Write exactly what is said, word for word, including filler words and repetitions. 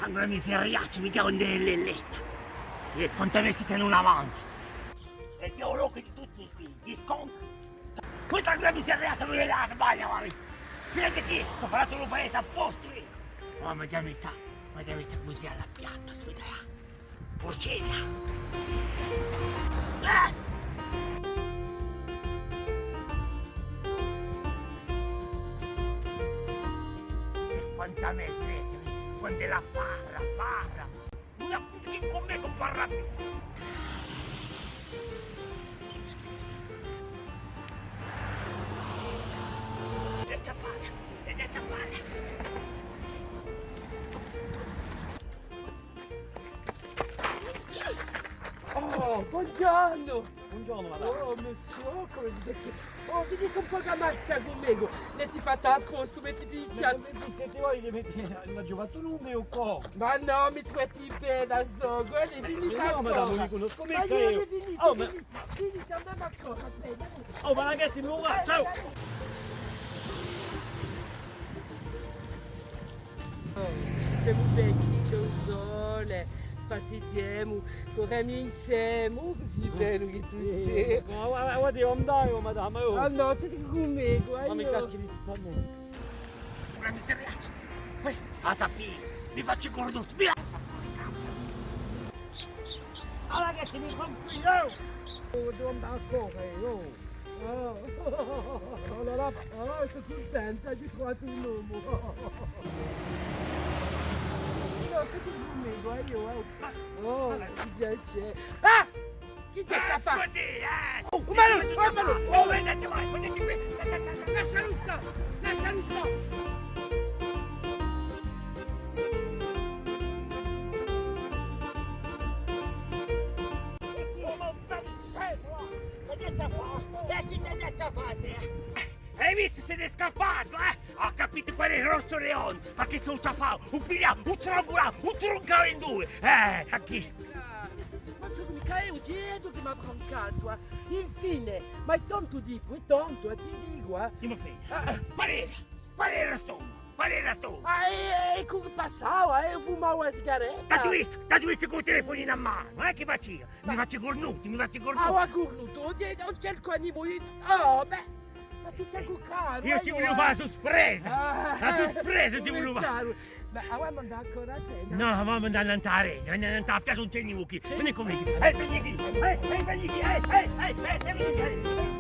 Una miseriaccia, mi chjamanu in letta. È quant'è mè site in una manta. È chì u locu di tutti quì, di scontru. Questa è una miseriaccia, mi la sbaglia, ma mi. Fidati chì, sò falatu u paese apposta, eh. Ma mi chjamanu, mi chjamanu cusì à a piatta, aspetta, eh. Purcella. Eh! Quanta mè, credimi, quand'è la parla, parla. Una puttana chì cun mè ùn parla più. Devi chjappà, devi chjappà. Oh, bonghjornu! Bonghjornu, madama. Oh, monsieur, cumu vi site? Oh, vidite un pocu a machja cù mè, l'eti fatta apposta, metti picchia. Ma cumu vi site voi chì m'avete, m'aghju fattu un numeru quì? Ma nò, mi tratti bè, a sò, guarda, eh, veni, ma nò, madama, ùn vi cunnoscu micca eiu. Veni, veni, veni, andimu à corra, dai, dai. Oh, ma ragazzi, mi vò, ciao! Oh, semu bè quì, ci hè u sole, spassighjemu, curremu inseme, oh, cusì bellu chì tù sì. Ma guarda, guarda, eiu andaiu, madama, oh. Ah nò, site cù mè, guarda. Ma mi caschi di tuttu à mè. Una miseriaccia. Eh, a sapete, mi facciu i curnuti, mi la... Allora chì ti mi tranquillu. Oh, devu andà à corra, oh. Oh, oh là là, oh, sò cuntenta, aghju truvatu un omu. Io sò cù mè, guarda, oh. Oh, chì piacè. Ah! Chì t'hè stà à fà? Cusì, eh! Oh, ma nò, ma nò! Oh, ma senti, ma, ma senti, ma, lascialu stà! Lascialu stà! Oh, ma ùn sò scemu, eh! Ma chì t'hà da fà? Eh, chì t'hà da fà, eh? Hai vistu? S'hè scappatu, eh? Hà capitu quale hè u Rosso Leone? Ma chì s'hè chjappatu, u pigliava, u strangulava, u truncava in dui! Eh, à chì? Ma sò micca eiu, hè Diedu chì m'hà truncatu, eh. Infine, ma hè tontu, dicu, hè tontu, eh, ti dicu, eh. Dì mi appena. Ah, ah. Quale era? Quale era st'omu? Quale era st'omu? Ah, è, è, è chì passava, eh, fumava a sigaretta. T'aghju vistu, t'aghju vistu cù u telefonu in manu, eh, chì facia? Mi facciu i curnuti, mi facciu i curnuti. Ah, u curnutu, ùn ci hè, ùn ci hè il conimu, oh, bè. Ma ti stai cù calma, eiu ti vulia fà a suspresa! Ah, a suspresa ti vulia fà! Ma avà andemu ancora à prenda? Nò, avà andemu à andà à prenda, andemu à piazza, ùn ci hè nimu quì. Veni cù mè. Eh, veni quì, eh, eh, veni quì, eh, eh, eh, eh, veni quì, eh.